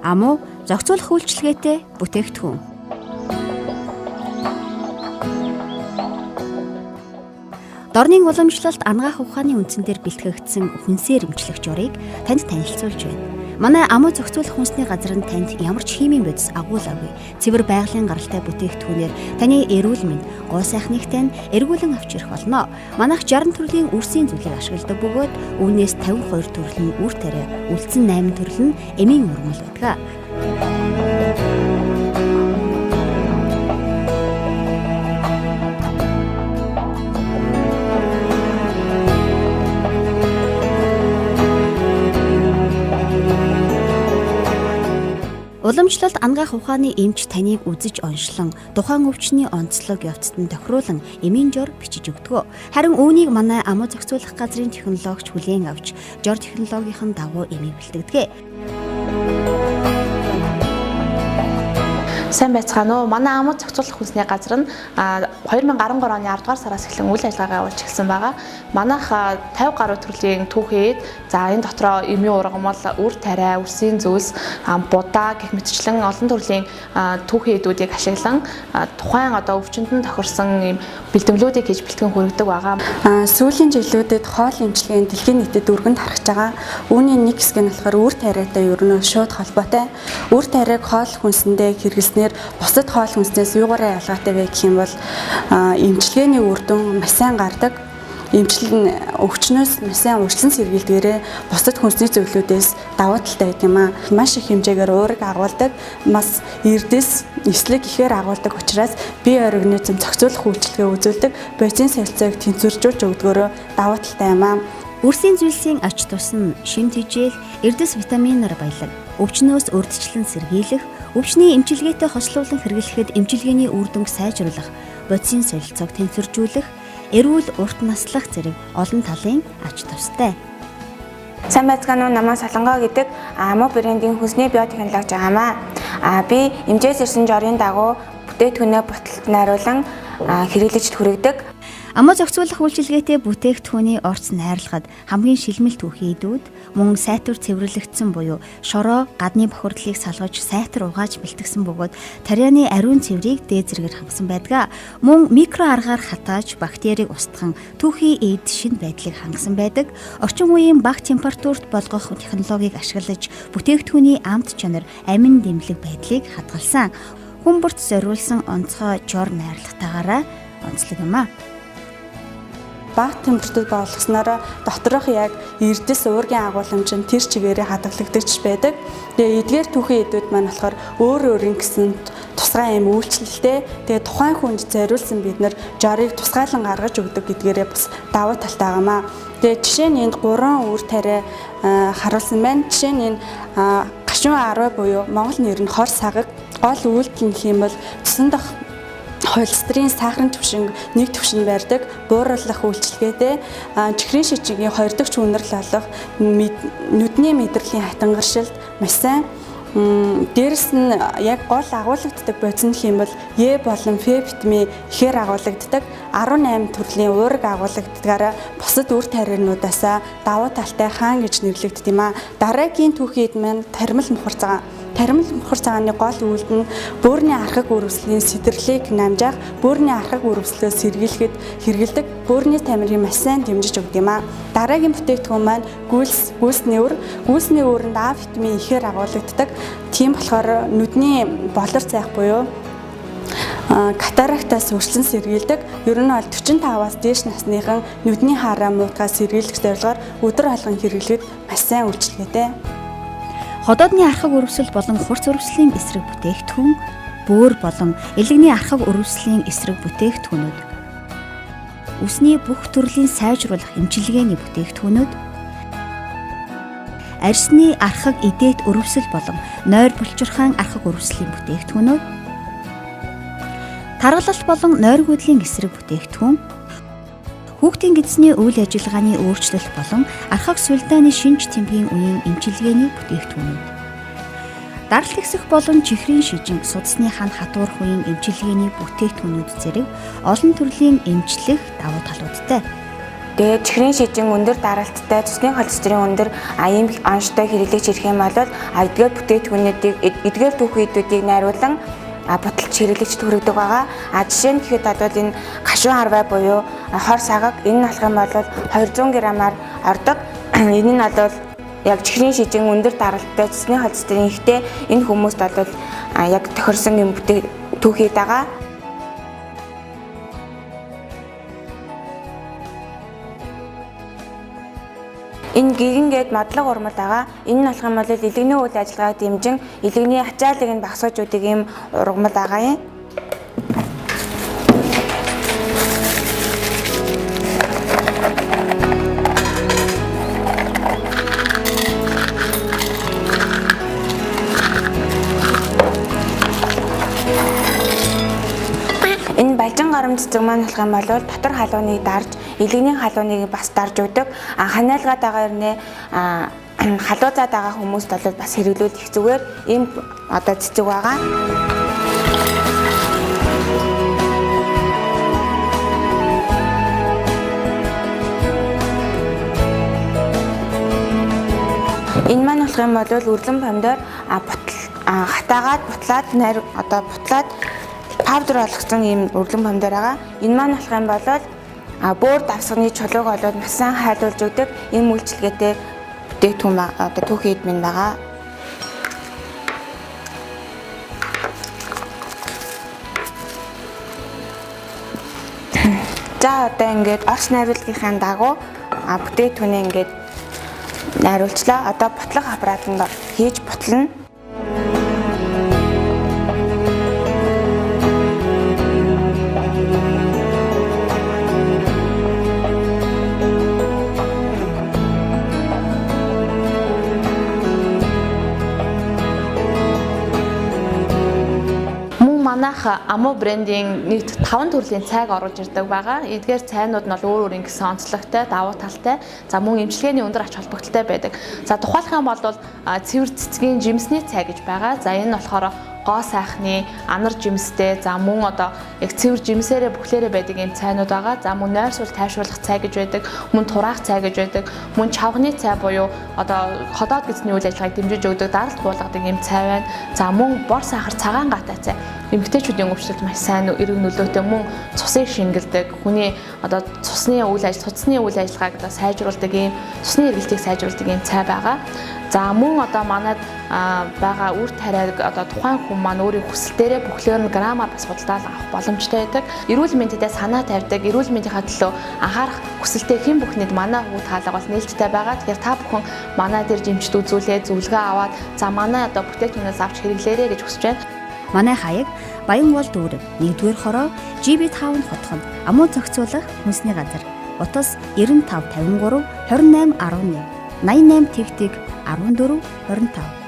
Амуу зохицуулах үйлчилгээтэй бүтээгдэхүүн. Дорнын уламжлалт анагаах ухааны үндсэн дээр бэлтгэгдсэн хүнсээр эмчлэх жорыг танд танилцуулж байна. Манай амуу зохицуулах хүнсний газар нь танд ямар ч химийн бодис агуулаагүй. Цэвэр байгалийн гаралтай бүтээгдэхүүнээр таны эрүүл мэнд, гоо сайхныг тань эргүүлэн авч ирэх болно. Манайх 60 төрлийн үрсийн зүйлийг ашигладаг бөгөөд үүнээс 52 төрөл нь үр тариа, үлдсэн 8 төрөл нь эмийн урмал байдаг. Уламжлалт анагаах ухааны эмч таныг үзэж оншлон тухайн өвчний онцлог явцад нь тохируулан эмийн жор бичиж өгдөг. Харин үүнийг манай амуу зохицуулах газрын технологич хүлээн авч жор технологийн дагуу эмийг бэлтгэдэг. Сайн байцгаана уу? Манай амуу зохицуулах хүнсний газар нь 2013 оны 10 дугаар сараас эхлэн үйл ажиллагаагаа явуулж эхэлсэн байгаа. Манайх 50 гаруй төрлийн түүхийд, за энэ дотроо эмийн ургамал, үр тариа, үрсийн зүйлс, будаа гэх мэтчлэн олон төрлийн түүхийдүүдийг ашиглан тухайн одоо өвчнөд нь тохирсон ийм бэлтгэлүүдийг хийж бэлтгэн хүргэдэг байгаа. Сүүлийн жилүүдэд хоол эмчилгээний дэлхийн нийтэд өргөнд харагдаж байгаа. Үүний нэг хэсэг нь болохоор үр тариатай ер нь шууд холбоотой. Үр тариаг хоол хүнсэндээ хэрэглэснээр бусад хоол хүнснээс юугаараа ялгаатай вэ гэх юм бол эмчилгээний үр дүн маш сайн гардаг. Эмчил нь өвчнөөс маш сайн урьдчилан сэргийлдгээрээ бусад хүнсний зөвлөлүүдээс давуу талтай байдаг юм аа. Маш их хэмжээгээр уурыг агуулдаг, бас эрдэс нислэг ихээр агуулдаг учраас бие организм зохицуулах үйлчилгээ үзүүлдэг, бодисын солилцоог тэнцвэржүүлж өгдгөөрөө давуу талтай юм аа. Үрсийн зүйлсийн ач тус нь шим тэжээл, эрдэс витаминаар баялаг, өвчнөөс урьдчилан сэргийлэх, өвчний эмчилгээтэй хослуулан хэрэглэхэд эмчилгээний үр дүнг сайжруулах, бодисын солилцоог тэнцвэржүүлэх, эрүүл урт наслах зэрэг олон талын ач тустай. Сайн байцгаана уу? Намайг Солонгоо гэдэг Амуу брендийн хүнсний биотехнологич байгаамаа. Би эмчээс ирсэн жорын дагуу бүтээгдэхүүнээ буталд найруулан хэрэглэгчд хүргэдэг. Амуу зохицуулах үйлчилгээтэй бүтээгдэхүүний орц найрлахад хамгийн шилмэл түүхийдүүд мөн сайтар цэвэрлэгдсэн буюу шороо гадны бохирдлыг салгаж сайтар угааж бэлтгэсэн бөгөөд тарианы ариун цэврийг дээд зэргээр хангасан байдаг. Мөн микро аргаар хатааж бактерийг устган түүхий эд шинэ байдлыг хангасан байдаг. Орчин үеийн бага температурт болгох технологиг ашиглаж бүтээгдэхүүний амт чанар, амин дэмлэг байдлыг хадгалсан. Хүн бүрт зориулсан онцгой жор найрлагатаагаараа онцлог юм аа. Бага температур болгосноор доторх яг эрдэс уургийн агуулмж нь тэр чигээрээ хадгалагдаж байдаг. Тэгээ эдгээр түүхийн эдүүд маань болохоор өөр өөрийн гэсэн тусгай юм үйлчлэлтэй. Тэгээ тухайн хүнд зориулсан бид нар жорыг тусгайлан гаргаж өгдөг гэдгээрээ бас давуу талтай байгаамаа. Тэгээ жишээ нь энд 3 үр тариа харуулсан байна. Жишээ нь энэ гашуун 10 буюу монгол нэр нь хор сагаг, гол үйлдэл нь гэх юм бол цусан дах холестерин сахарын түвшинг нэг түвшинд барьдаг, бууруулах үйлчилгээтэй, чихрийн шижингийн 2 дахь чүүнэрл олох, нүдний мэдрэлийн хатангаршилт маш сайн. Дээрэс нь яг гол агуулгаддаг бодис нь гэх юм бол Е болон Ф витамин ихээр агуулгаддаг, 18 төрлийн уураг агуулгаддгаараа бусад үр тариануудаасаа давуу талтай хаан гэж нэрлэгддэг юм аа. Дараагийн түүхийд маань тармил мухар цагаан. Тармил мухар цагааны гол үйлдэл нь бөөрийн архаг үрвэслийн сэтэрлийг намжаах, бөөрийн архаг үрвэслээс сэргийлэхэд хэрэглэдэг, бөөрийн тамирыг маш сайн дэмжиж өгдөг юм аа. Дараагийн бүтээгдэхүүн маань гүйлс, гүйлсний үр, гүйлсний үрэнд А витамин ихээр агуулгаддаг. Тийм болохоор нүдний болор цайх буюу катарактаас урьдчилан сэргийлдэг. Ер нь бол 45-аас дээш насныхан нүдний хараа муутгаас сэргийлэх зорилгоор өдөр болгон хэрэглэхэд маш сайн үйлчилгээтэй. Ходоодны архаг өрөвсөл болон хурц өрөвслийн эсрэг бүтээгдэхүүн, бөөр болон элэгний архаг өрөвслийн эсрэг бүтээгдэхүүнүүд, үсний бүх төрлийн сайжруулах эмчилгээний бүтээгдэхүүнүүд, арьсны архаг эдээт өрөвсөл болон нойр булчирхаан архаг өрөвслийн бүтээгдэхүүнүүд, таргалалт болон нойргүйдлийн эсрэг бүтээгдэхүүн, хүүхдийн гэдэсний үйл ажиллагааны өөрчлөлт болон архаг сулдааны шинж тэмдгийн үеийн эмчилгээний бүтээгдэхүүнүүд, даралт ихсэх болон чихрийн шижин, судасны хан хатуурх үеийн эмчилгээний бүтээгдэхүүнүүд зэрэг олон төрлийн эмчлэх давуу талуудтай. Тэгээд чихрийн шижин өндөр даралттай, цусны холестерин өндөр ийм онцтой хэрэглэгч ирэх юм бол эдгээр бүтээгдэхүүнүүдийг эдгээр түүхэн эдүүдийг найруулан буталж хэрэглэгчд хүргэдэг байгаа. А жишээ нь гэхэд бол энэ гашуун арвай буюу хор сагаг энэ нь болох юм бол 200 г-аар ордог. Энэ нь бол яг чихрийн шижин өндөр даралттай, цусны холестерин ихтэй энэ хүмүүст бол яг тохирсон юм түүхийд байгаа. Энэ гигэн гээд модлого урмал байгаа. Энэ нь болох юм бол илгэний үйл ажиллагааг дэмжин илгэний ачааллыг нь багасгаж өгдөг ийм ургамал байгаа юм. Энэ балжин гарам цэцэг маань болох юм бол дотор халууныг дарж, илгэний халууныг бас дарж өгдөг. Ханиалгаад байгаа ирнэ халуузаад байгаа хүмүүст бол бас хэрэглүүл их зүгээр ийм одоо цэцэг байгаа. Энэ маань болох юм бол үрлэн помидор хатаагаад бутлаад найр одоо бутлаад паудер болгосон ийм үрлэн помидор байгаа. Энэ маань болох юм бол бөөр давсганы чулууг олоод маш сайн хайлуулж өгдөг ийм үйлчилгээтэй бүтээгдэхүүн одоо түүхий эд минь байгаа. За одоо ингээд орц найруулгынхаа дагуу бүтээгдэхүүнээ ингээд найруулчлаа. Одоо бутлах аппаратанд хийж бутлана. Манайх Amu брендийн нийт 5 төрлийн цайг оруулж ирдэг байгаа. Эдгээр цайнууд нь бол өөр өөр ингэсэн онцлогтой, давуу талтай. За мөн эмчилгээний өндөр ач холбогдолтой байдаг. За тухайлах юм бол цэвэр цэцгийн жимсний цай гэж байгаа. За энэ нь болохоор гоо сайхны анар жимстэй, за мөн одоо яг цэвэр жимсээрээ бүхлээрээ байдаг ийм цайнууд байгаа. За мөн нойр сул тайвшруулах цай гэж байдаг, мөн тураах цай гэж байдаг, мөн чавганы цай буюу одоо ходоод гэсний үйл ажиллагааг дэмжиж өгдөг, даралт буулгадаг ийм цай байна. За мөн бор сахар цагаан гатай цай. Эмэгтэйчүүдийн өвчлөлт маш сайн эрэг нөлөөтэй, мөн цусыг шингэлдэг, хүний одоо цусны үйл ажил, судасны үйл ажиллагааг одоо сайжруулдаг ийм цусны эргэлтийг сайжруулдаг ийм цай байгаа. За мөн одоо манад байгаа үр тариаг одоо тухайн хүн маань өөрийн хүсэлтээрээ бүхлээр нь грамаар бас худалдаал авах боломжтой байдаг. Эрүүл мэндэд санаа тавьдаг, эрүүл мэндийнхаа төлөө анхаарах хүсэлтэй хэн бүхнийд манай хүү таалга бол нээлттэй байгаа. Тэгэхээр та бүхэн манай дээр жимчд үзүүлээ, зөвлөгөө аваад за манай одоо бүтээгдэхүүнээс авч хэрэглээрэй гэж хүсэж байна. Манай хаяг Баянгол дүүрэг 1-р хороо GB5 хотхон Амуу зохицуулах хүнсний газар. Утас 95 53 28 11 88 тэгтэг 14 25.